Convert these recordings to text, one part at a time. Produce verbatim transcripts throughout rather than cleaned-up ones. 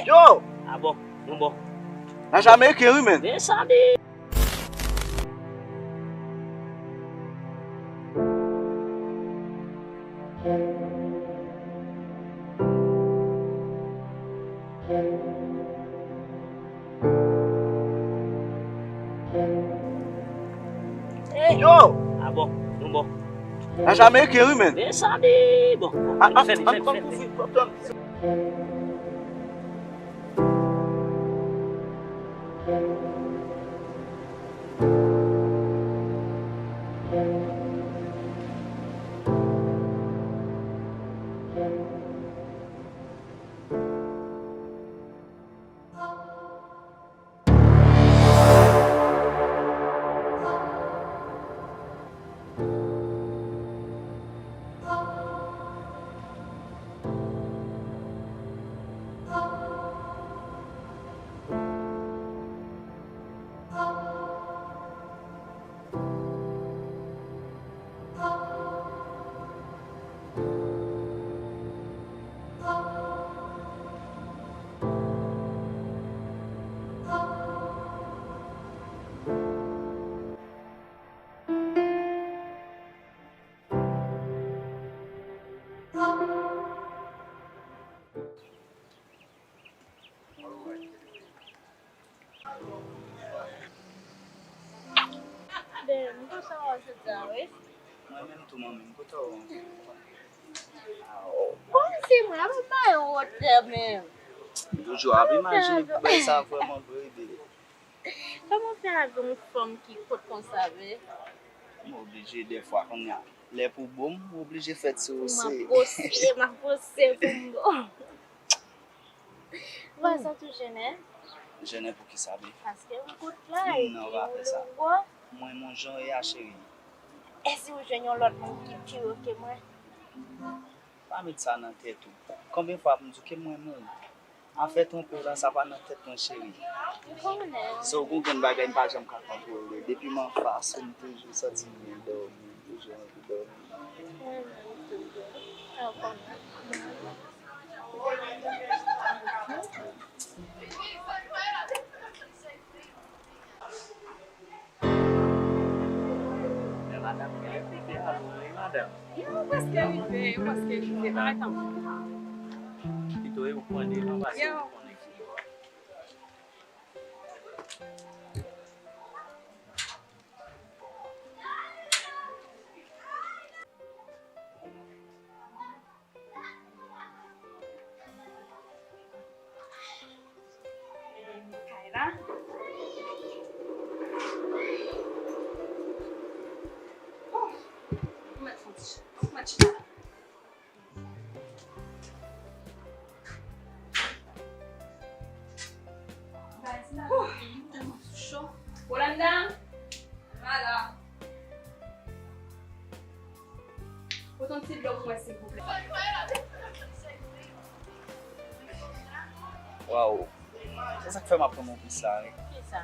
Yo! Ah bon, nou bon. Nan Jamaican, wi, men. Men sa di. Yo! Ah bon, nou bon. Nan Jamaican, wi, men. Men sa di, bon. Bon, fèmen, fèmen, fèmen. Ben, m kontan wè w jodi a, wi. Mwen menm tou, manmi, m kontan wè w anpil. Bon, se mwen, ap bay wotè menm. M toujou ap imajine pou bay sa vrèman vre, bebe. Kòman fè avè yon fanm ki kot konsa, bebe? M oblije dèfwa kounye a. Lè pou bon, m oblije fè ti wose. M ap wose, m ap wose pou m bon. Ou pa santi w jennen? Jennen pou kisa, bebe? Paske m kout la, epi ou longò. Mwen, m yon jan w ye a, cheri. E si w jwenn yon lòt moun ki pi wo ke mwen? Pa met sa nan tèt ou. Konbyen fwa pou m di w ke m renmen w? Afè twonpe w lan, sa pa nan tèt mwen, cheri. M konnen. Se w gon grenn bagay m pa janm ka kontwole. Depi m anfas ou, m toujou santi m byen dòmi, m toujou anvi dòmi. M renmen w tou, bebe. Sa w konnen. Men madanm genlè koute avè w, wi, madanm. Yo, ou prèske rive, ou prèske rive, pa ret anpil. Pito e ou pran devan pase ou konnen ki bò. Kay la. Ou mèt fè yon ti, ou mèt chita la. Ouh, tèlman cho. Rolanda! Mala. Pote yon ti dlo pou mwen, silvouplè. Waw. Se sa k fè m ap renmen w plis la, wi. Kisa?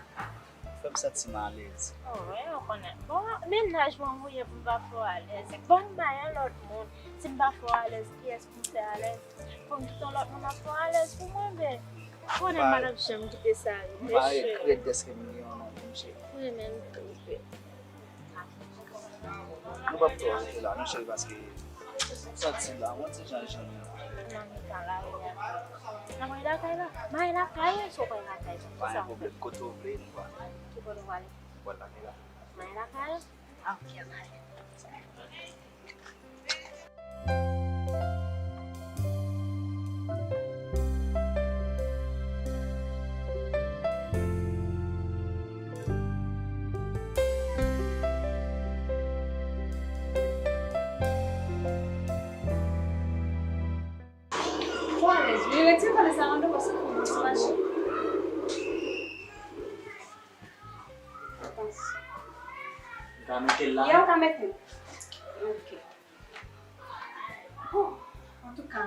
Fè m santi m alèz. Oh, wi, ou konnen. Bon, mennaj mwen voye pou m pa fè w alèz. Bon, m bay yon lòt moun. Si m pa fè w alèz, kiyès pou m fè alèz? Pou m kite yon lòt moun ap fè w alèz pou mwen, bebe. Ou konnen m pa t ap janm kite sa rive, cheri. M pa regrèt dèske m gen yon nonm pou m cheri. Wi, men m tou, bebe. Nou p ap twò rete la non, cheri, paske m santi la, yon ti jan jennen. Manmi pa la, wi, a. N ap ale lakay la? M ale lakay, wi, si w pral lakay. Pa gen pwoblèm, kote w vle, nou pral. Ki bò nou prale? Bò lakay la. M ale lakay? Ok, m ale. Ou alèz, wi, retire kòlè sa anndan paske pou mwen se mache. Ou ka mete l la? Ya, ou ka mete l. Ok. Bon, antouka,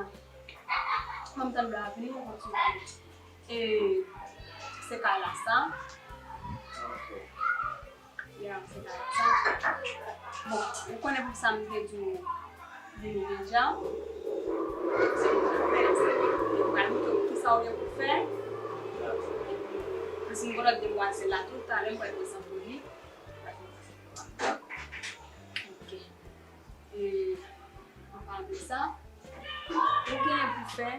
mwen m tann bla vini, mwen kontinye. E se kay la sa. Ok. Ya, se kay la sa. Bon, ou konnen pou sa m te di w vini deja. Sa m pral fè, se mwen pral montre w kisa w gen pou fè. Epi, ansanm gen lòt demwazèl la, tout talè m pral prezante w li. Ok. E, an palan de sa, ou gen pou fè.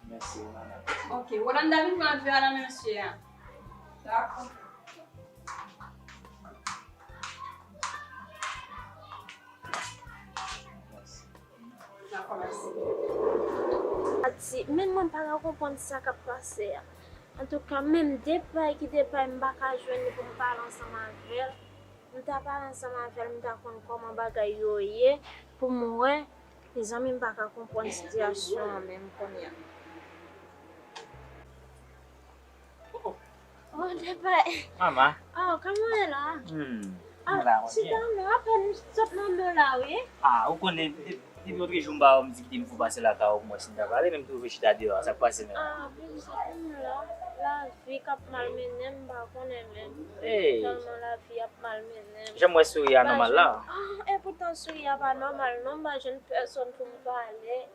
Mèsi, wi, madanm. Ok, Rolanda vin pran vè a nan men mesye a. Dakò. Mèsi. Dakò, mèsi. Ati, men mwen pa ka konprann sa k ap pase a. Antouka, menm Depay ki Depay, m pa ka jwenn li pou m pale ansanm avè l. M ta pale ansanm avè l, m ta konn kòman bagay yo ye, pou m wè. Mezanmi, m pa ka konprann sitiyasyon an menm kounye a. Oh, Depay. Mama. Oh, kòman w ye la? Hmm. Ah, m la, mwen chita byen. Non, apèn m sot nan men w la, wi. Ah, ou konnen, de-, depi lòt jou m pa wè w, m di kite m fou pase lakay ou pou m wè si m ta pale, men m twouve w chita deyò a, sa k pase menm? Ah, bon, m la. Lavi k ap malmennen m, m pa konnen menm. Hey. Tèlman lavi ap malmennen m. Jan m wè souri a nòmal la. Ah, e poutan souri a pa nòmal non, m pa jwenn pèsonn pou m pale.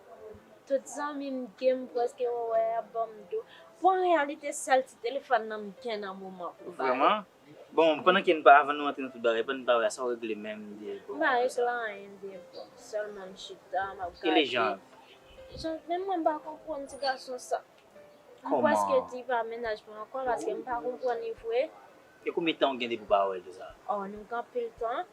Tout zanmi m gen, m prèske wè y ap ban m do. Pou an reyalite, sèl ti telefòn nan m gen nan moman pou pale. Vrèman? Bon, pandan ke n pa, avan nou antre nan tout bagay, pandan n pa wè sa w regle menm de bon. M pa regle anyen de bon, sèlman m chita, m ap gade. Ki le jan? Jan, menm mwen m pa konprann ti gason sa. M prèske di pa mennaj mwen ankò paske m pa konprann li vre. E konbyen tan w gen depi w pa wè l de sa? Oh, nou gen anpil tan.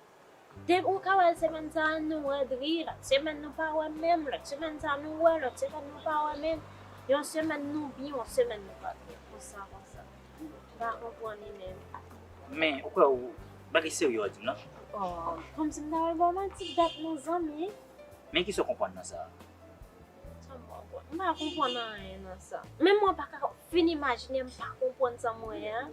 De, ou ka wè l semèn sa a, nou wè dri, lòt semèn nou pa wè menm, lòt semèn sa a nou wè, lòt semèn nou pa wè menm. Yon semèn nou byen, yon semèn nou pa byen. Konsa, konsa. M pa konprann li menm. Men, ou kwè ou, bagay serye w ap di m nan? Oh, kòmsi m ta wè ba w manti, dat nou zanmi. Men kisa w konprann nan sa a? Sa m konprann? M pa konprann anyen nan sa. Menm mwen pa ka fin imajine, m pa konprann sa m wè a.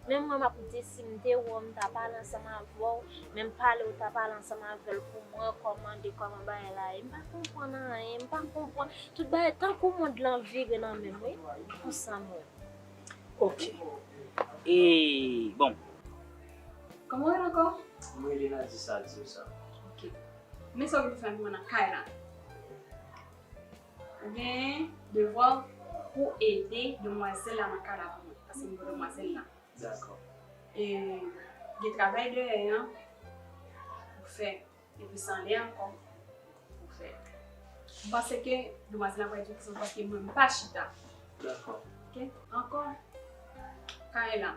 Menm mwen m ap di si m te wè w, m ta pale ansanm avè w, men m pale w ta pale ansanm avè l pou mwen, kòman de kòman bagay la ye. M pa konprann anyen, m pa konprann. Tout bagay tankou mond lan vire nan men m, wi. Konsa m wè. Ok. E, bon. Kòman w rele ankò? Mwen rele Nadi Sadio sa. Ok. Men sa w vin fè pou mwen nan kay la. Ou gen devwa pou ede demwazèl la nan kay la pou mwen. Paske m gen demwazèl la. Dakò. E, gen travay dèyè an pou fè. Epi san lè ankò pou fè. M panse ke demwazèl la pral di w kisa paske mwen m pa chita. Dakò. Ok? Ankò, kay la.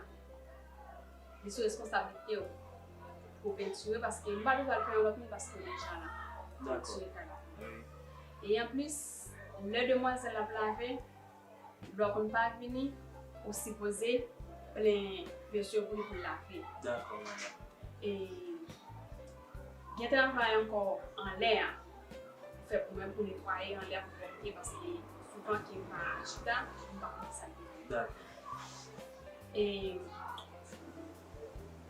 Li sou responsablite w pou pentire, paske m pa bezwen al pran yon lòt moun paske w deja la. Dakò. Pentire kay la. Wi. E anplis, lè demwazèl ap lave, lè w konn pa vini, ou sipoze plen vesye pou li pou l lave. Dakò, madanm. E gen travay ankò anlè a. Fè pou mwen pou netwaye anlè pou pwòpte, paske souvan ke m pa chita, m pa konn sa k gen. Dakò. E,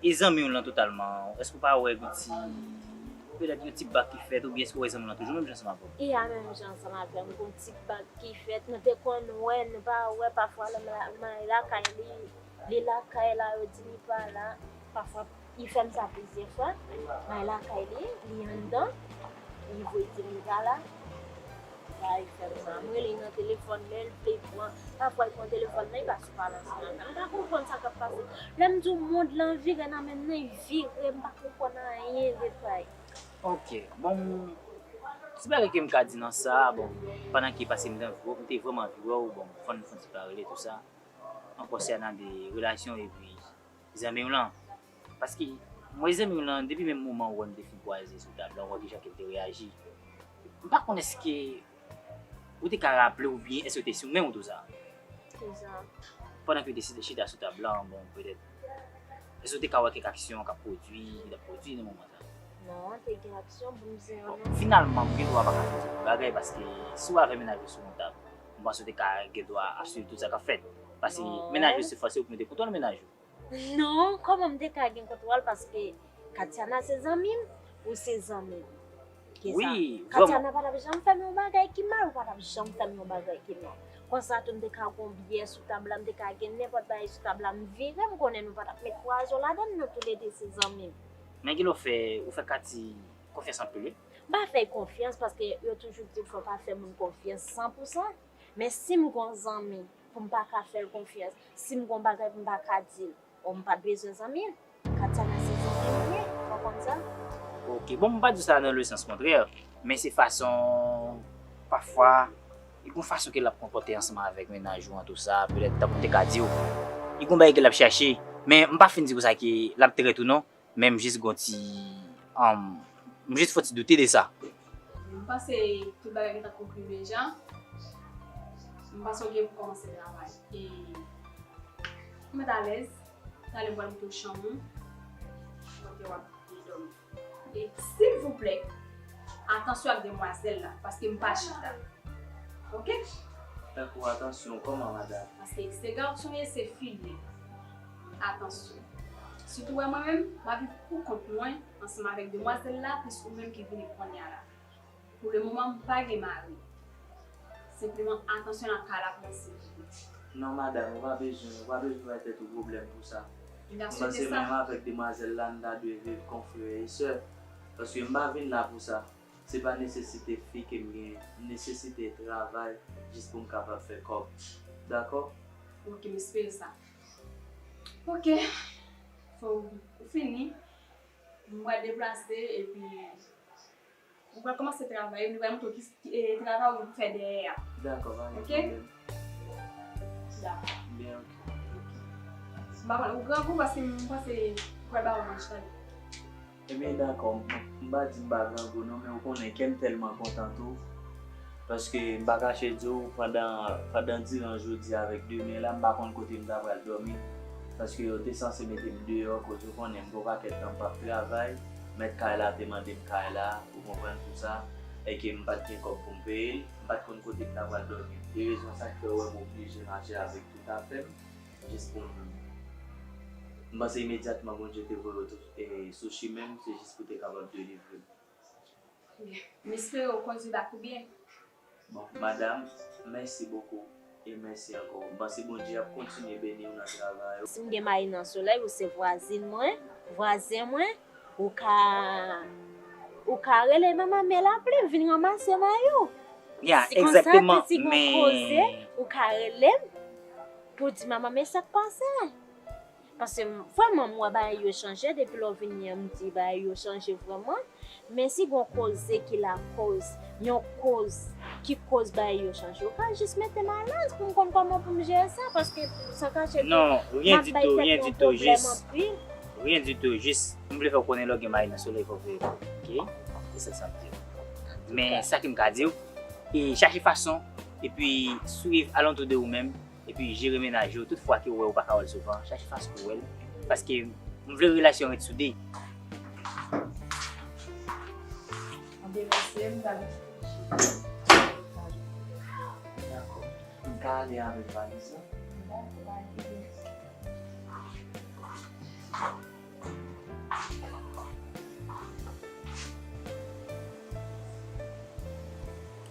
e zanmi w lan totalman, èske w pa wè yon ti, petèt yon ti bak ki fèt, oubyen èske w wè zanmi w lan toujou menm jan ansanm avè w? Li a menm jan ansanm avè m, gon ti bak ki fèt, nou te konn wè, nou pa wè, pafwa lè m la, m al lakay li, li lakay la, yo di li pa la. Pafwa, li fè m sa plizyè fwa. M al lakay li, li anndan, li voye di m li pa la. Sa li fè m sa. M rele nan telefòn, lè l vle pran. Pafwa, li pran telefòn nan, li pa sou pale ansanm avè m. M pa konprann sa k ap pase. Lè m di w mond lan vire nan men m nan, li vire, m pa konprann anyen de sa. Ok. Bon, ti bagay ke m ka di nan sa, bon, pandan ke pase m te, m te vrèman anvi wè w, bon, fò n, fò n ti pa rele tou sa. An konsènan de relasyon epi zanmi w lan. Paske, mwen zanmi w lan, depi menm moman ou wè nou te fin kwaze sou tab la, ou wè kijan ke l te reyaji. M pa konn èske ou te ka raple w byen, èske w te sou men w tou sa. Kisa? Pandan ke w te chita, chita sou tab la, bon, petèt, èske w te ka wè kèk aksyon k ap pwodui, ki t ap pwodui nan moman sa? Non, te gen aksyon pou m di an non. Finalman, m gen dwa pa ka fè bagay, paske si w avè mennaj ou sou yon tab, m panse w te ka gen dwa ap swiv tout sa k ap fèt. Paske mennaj ou se fòse ou pou mete kontwòl mennaj ou. Non, kòman m te ka gen kontwòl paske Katiana se zanmi m, ou se zanmi m. Ki sa? Wi, vrèman. Katiana pa t ap janm fè m yon bagay ki mal, ou pa t ap janm fè m yon bagay ki mal. Konsa tou, m te ka gon byè sou tab la, m te ka gen nenpòt bagay sou tab la, m vire, m konnen nou pa t ap met pwazon ladan l, nou toulede se zanmi m. Men gen lè w fè, ou fè Kati konfyans anpil, wi. M pa fè l konfyans paske yo toujou di l fò w pa fè moun konfyans san pou san. Men si m gon zanmi pou m pa ka fè l konfyans, si m gon bagay pou m pa ka di l, o m pa t bezwen zanmi l. Katiana se zanmi m li ye, fò w konn sa. Ok, bon, m pa di sa nan le sans kontrè, men se fason, pafwa, gon fason ke l ap konpòte ansanm avèk mennaj ou an tou sa, petèt tankou m te ka di w, gon bagay ke l ap chache, men m pa fin di konsa ke l ap trèt ou non. Men m jis gon ti, um, m jis fon ti doute de sa. M panse tout bagay gentan konkli deja. M panse w gen pou kòmanse travay. E ou mèt alèz, talè m pral mete w chanm ou, kote w ap dòmi. E silvouplè, atansyon ak demwazèl la, paske m pa chita. Ok? Tankou atansyon, kòman, madanm? Paske se gason ye, se fi l ye. Atansyon. Sitou wè mwen menm, m ap viv pou kont mwen, ansanm avèk demwazèl la, plis ou menm ki vini kounye a la. Pou le moman, m pa gen mari. Senpleman, atansyon nan kay la pou mwen, silvouplè. Non, madanm, ou pa bezwen, ou pa bezwen bay tèt ou pwoblèm pou sa. M panse menm avèk demwazèl la, n ta dwe viv kon frè e sè. Paske m pa vin la pou sa. Se pa nesesite fi ke m gen, m nesesite travay jis pou m kapab fè kòb. Dakò? Ok, m espere sa. Ok. Fò w fini. M pral deplase epi ou pral kòmanse travay, nou pral montre w ki, ki, e, travay ou fè dèyè a. Dakò, pa gen pwoblèm. Dakò. Byen, ok. M pa konnen, ou grangou paske m panse ou pral ba w manch, tande. Ebyen, dakò, m, m pa di m pa grangou non, men ou konnen kè m tèlman kontan tou. Paske m pa kache di w, pandan, pandan diran jodi avèk demen la, m pa konn kote m ta pral dòmi. Paske yo te sanse mete m deyò, kote w konnen m gon pakèt tan m p ap travay. Mèt kay la te mande m kay la, ou konprann tou sa. E ke m pa t gen kòb pou m peye l, m pa t konn kote m ta pral dòmi. E rezon sa k fè w wè m oblije mache avèk tout afè m, jis pou m, m panse imedyatman Bondye te voye w tou, e, sou chimen m, se jis pou te kapab delivre m. M espere w kondui bak ou byen. Bon, madanm, mèsi bokou e mèsi ankò. M panse Bondye ap kontinye beni w nan travay ou. Si m gen mayi nan solèy, ou se vwazin mwen, vwazen mwen, ou ka, ou ka rele manman men lapli vin ranmase mayi w. Ya, egzakteman, men si konsa, tou si gon koze, ou ka rele m pou di manman men sa k pase. Paske m, vrèman, m wè bagay yo chanje depi lè w vini an, m di bagay yo chanje vrèman. Men si gon koze ki lakòz, yon koz ki koz bagay yo chanje, ou ka jis mete m alèz pou m konn kòman pou m jere sa, paske san kache tou, m ap bay tèt mwen pwoblèm anpil. Non, rien du tout, rien du tout, jis, rien du tout, jis, m vle fè w konnen lè w gen mayi nan solèy, fò w veye, ok? Se sa k sa m di w. Men sa ke m ka di w, e chache fason, epi swiv alantou de ou menm, epi jere mennaj ou, tout fwa ke ou wè ou pa ka wè l souvan, chache fason pou w wè l. Paske m vle relasyon ret soude. Anben, mesye, m pral reflechi. Dakò. M ka ale avèk valiz la? Dakò, pa gen pwoblèm.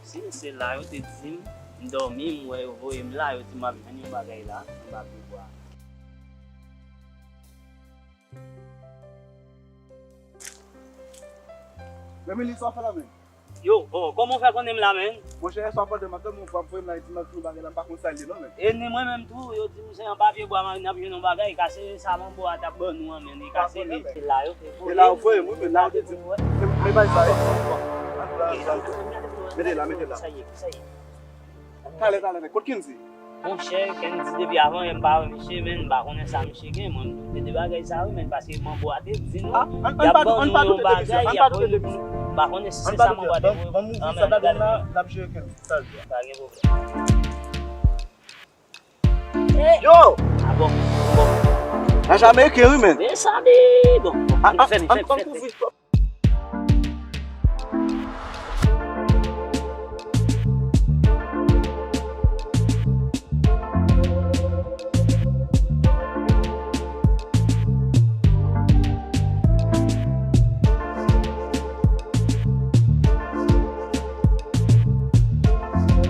Si se la, yo te di m, m dòmi, m wè yo voye m la, yo di m ap jwenn yon bagay la, anba pye bwa. Remy, sa w ap fè la menm? Yo, oh, kòman w fè konnen m la, menn? Monchè, yèswa pandan m ap dòmi, yon vwa ap voye m la, li di m ap jwenn yon bagay la, m pa konn sa l ye non, menn. E ni mwen menm tou, yo di m se anba pye bwa n ap jwenn yon bagay, ka se sa manbo a t ap ban nou an, menn, e ka se li. Se la yo te voye m. E la yo voye m, wi, menn, la yo te di m. Men bay sa, wi. Mete la, mete la. Sa ye, sa ye. Talè, talè, talè. Kot Kendy? Monchè, Kendy depi avan yè m pa wè misye, menn, m pa konnen sa misye gen, mwen m doute de bagay sa wi, menn, paske manbo a te di nou y ap ban nou yon bagay, y ap voye nou, m pa konnen si se sa manbo a te voye. Ban m ouvri sa, gade la, n ap jere Kendy, sa l di a. Pa gen pwoblèm. Yo! Ah bon, bon. Nan Jamaiken wi, menn. Men sa di, bon, bon, fèmen, fèmen, fèmen.